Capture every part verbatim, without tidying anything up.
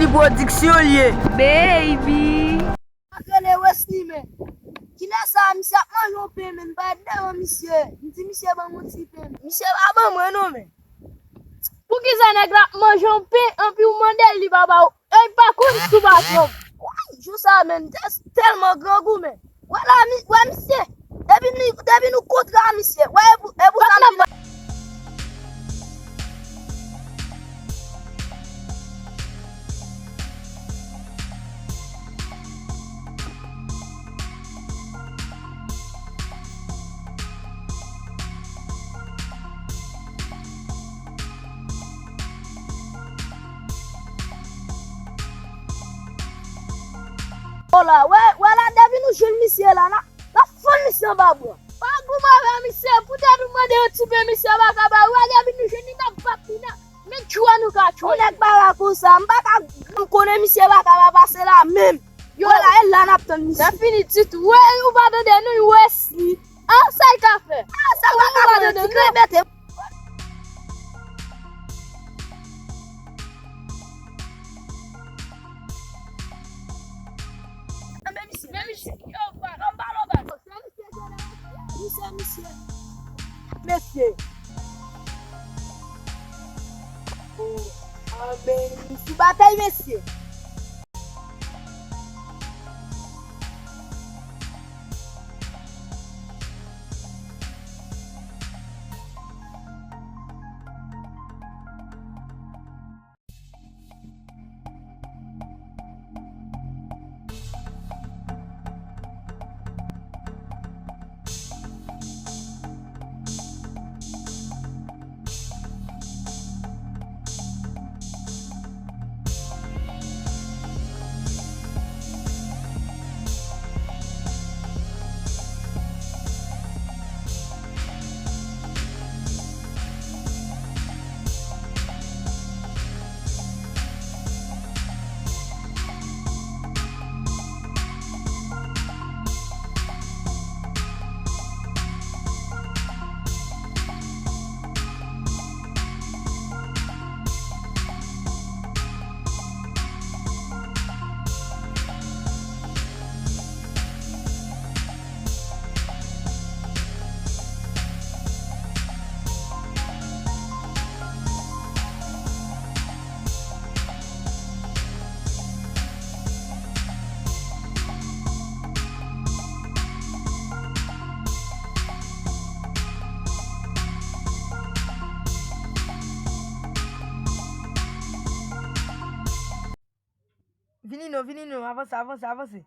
Pwodiksyon l ye. Baby. Ap rele Wesley, men. Kilè sa, misye ap manje yon pen, men, m parèt devan misye. M di misye ban m yon ti pen. Misye pa ban mwen non, men. Poukisa nèg la ap manje yon pen, anpi w mande l, li pa ba w? E, li pa konn si w pa fè m. Way, jou sa, men, m te tèlman grangou, men. Wè la, mi, wè misye. Depi nou, depi nou kontre a misye. Wè, e pou, e pou sa m vin. O la, wè, wè la, depi nou jwenn misye la, n ap, n ap fann misye anba bwa. Pa goumen avè misye, poutèt ou mande yon ti pen misye pa ka ba ou, wè depi nou jwenn li, n ap bat li nèt. Men tchwa nou ka tchwe. Yon nèg pa ka konsa, m pa ka, m konnen misye pa ka pa pase la menm. Yo, wè la, e la n ap tann misye. N ap fini ditou. Wè, ou pa tande nou, Wesley. Ah, sa l ka fè? Ah, sa l pa ka fè, ti krèbete. Men misye, men misye, yo, pa, pa, pa, pa. Misye, misye. Mesye. Oh, ah, men, sou batay, mesye. Vini non, vini non, avanse, avanse, avanse.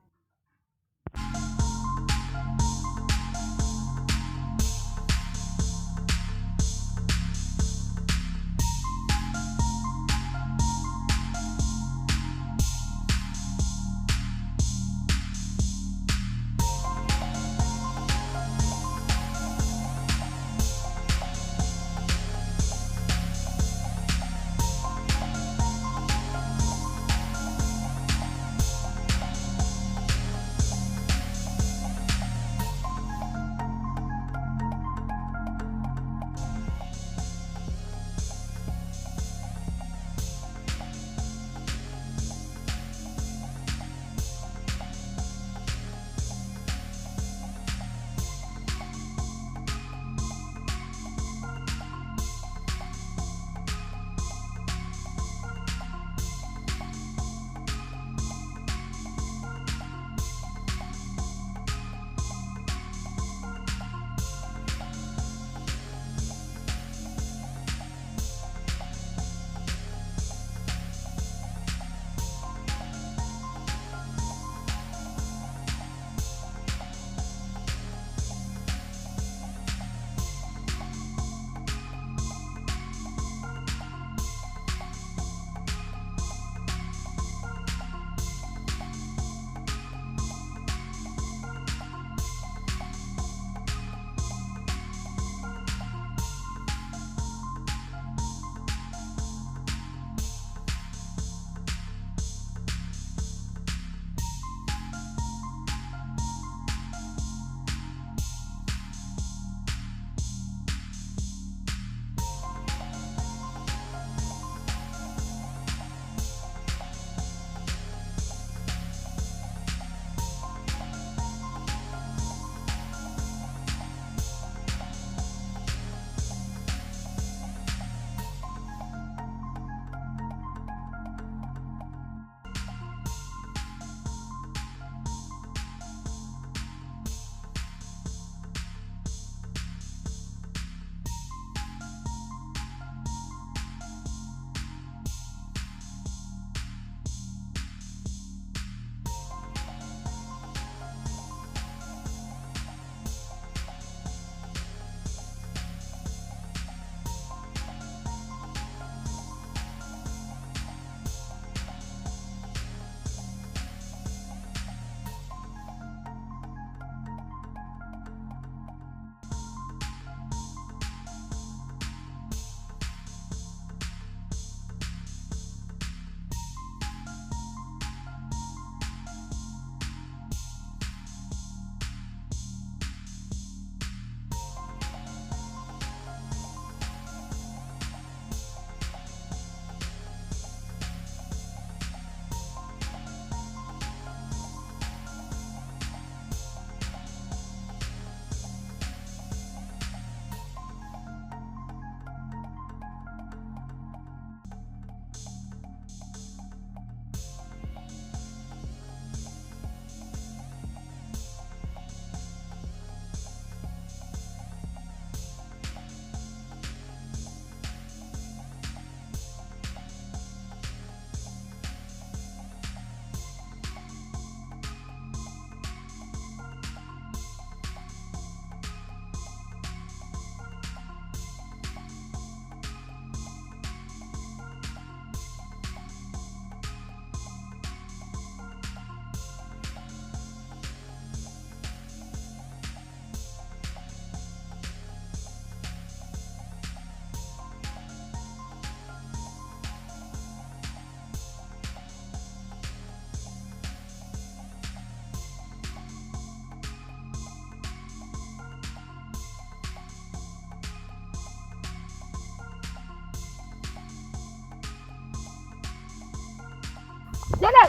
Dele!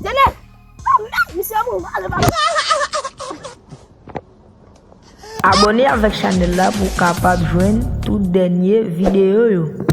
Dele! Oh, mèd, misye mouri. Ale, papa. Abòne avèk chanèl la pou w kapab jwenn tout dènye videyo yo.